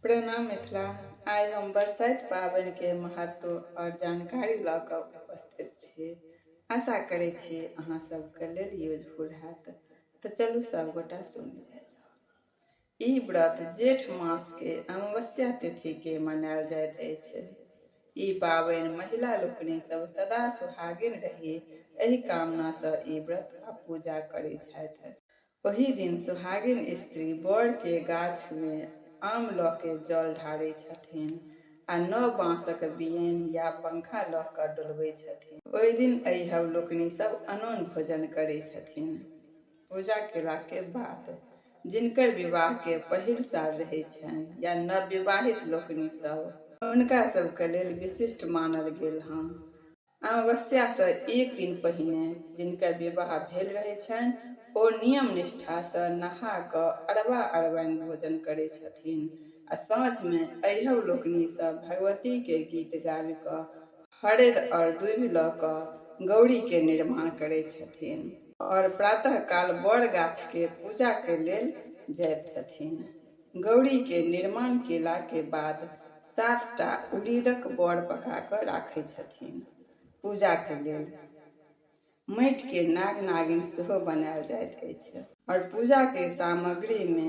प्रणाम मिथिला। आइ हम बरसाइत पाबनि के महत्व और जानकारी लऽ कऽ उपस्थित छी। आशा करै छी अहाँ सबके लेल यूजफुल हैत। तऽ चलू सब गोटा सुनि जाइ जाउ। ई व्रत जेठ मास के अमावस्या तिथि के मनायल जाइत अछि। ई पाबनि महिला लोकनि सब सदा सुहागिन रही एहि कामना सँ ई व्रत आ पूजा करै छथि। ओहि दिन सुहागिन स्त्री बर के गाछ मे आम लऽ के जल ढारै छथिन आ नव बाँसक बियैन या पंखा लऽ कऽ डोलबै छथिन। ओहि दिन अइहब लोकनि सब अनोन भोजन करै छथिन। पूजा केला के बाद जिनकर विवाह के पहिल साल रहै छनि या नवविवाहित लोकनि सब हुनका सबके लेल विशिष्ट मानल गेल हँ। अमावस्यासँ एक दिन पहिने जिनकर विवाह भेल रहै छनि ओ नियम निष्ठासँ नहा कऽ अरबा अरबाइन भोजन करै छथिन आ साँझमे अइहब लोकनि सब भगवतीके गीत गाबि कऽ हरदि आओर दूभि लऽ कऽ गौरीके निर्माण करै छथिन आओर प्रातः काल बड़ गाछके पूजाके लेल जाइत छथिन। गौरीके निर्माण केलाके बाद 7टा उड़ीदक बड़ पका कऽ राखै छथिन पूजाके लेल। माटिके नाग नागिन सेहो बनायल जाइत अछि आओर पूजाके सामग्रीमे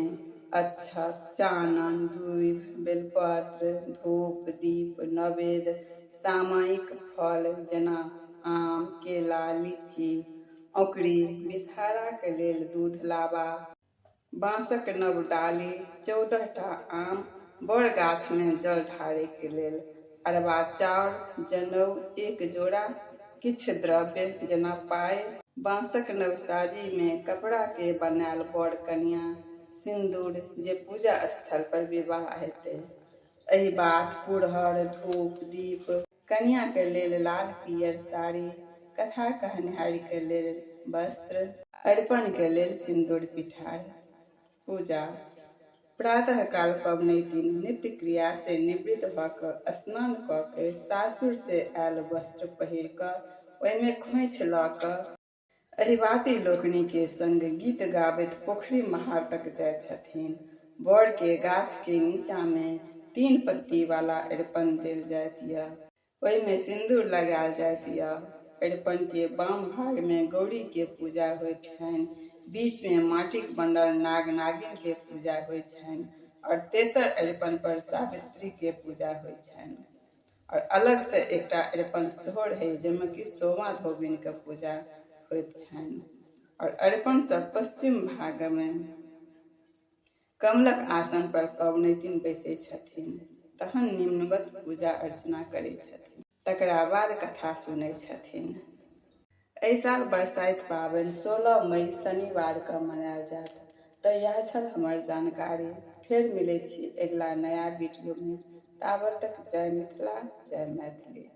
अक्षत, चानन, दूभि, बेलपत्र, धूप, दीप, नैवेद्य, सामयिक फल जेना आम, केला, लीची, औंकरी, विषहाराके लेल दूध लाबा, बाँसक नव डाली, 14टा आम, बड़ गाछमे जल ढारैके लेल अरबा चाउर, जनउ, एक जोड़ा, किछु द्रव्य जेना पाइ, बाँसक नव साजीमे कपड़ाके बनायल बर कनिया, सिन्दूर जे पूजा स्थल पर विवाह हेतै, अहिबात, पुरहर, धूप, दीप, कनियाके लेल लाल पियर साड़ी, कथा कहनिहारिके लेल वस्त्र, अरिपनके लेल सिन्दूर पिठार। पूजा प्रातः काल पबनैतिन नित्य क्रिया से निवृत्त भऽ कऽ स्नान कऽ के सासुर से आयल वस्त्र पहिर कऽ ओहिमे खोंइछ लऽ कऽ अहिबाती लोकनि के संग गीत गाबैत पोखरि महार तक जाइत छथिन। बर के गाछ के नीचा मे 3 पत्ती वाला अरिपन देल जाइत यऽ। ओहि मे सिन्दूर लगायल जाइत यऽ। अरिपन के बाम भाग मे गौरी के पूजा होइत छनि, बीच मे माटिक बनल नाग नागिन के पूजा होइत छनि आओर तेसर अरिपन पर सावित्री के पूजा होइत छनि। आओर अलग से एकटा अरिपन सेहो रहै जाहिमे कि सोमा धोबिन के पूजा होइत छनि। आओर अरिपन सँ पश्चिम भाग मे कमलक आसन पर पबनैतिन बैसै छथिन तहन निम्नवत पूजा अर्चना करै छथिन। तकरा बाद कथा सुनै छथिन। एहि साल बरसाइत पाबनि 16 मई शनिवार कऽ मनायल जायत। तऽ इएह छल हमर जानकारी। फेर मिलै छी अगिला नया वीडियोमे। ताबत तक जय मिथिला जय मैथिली।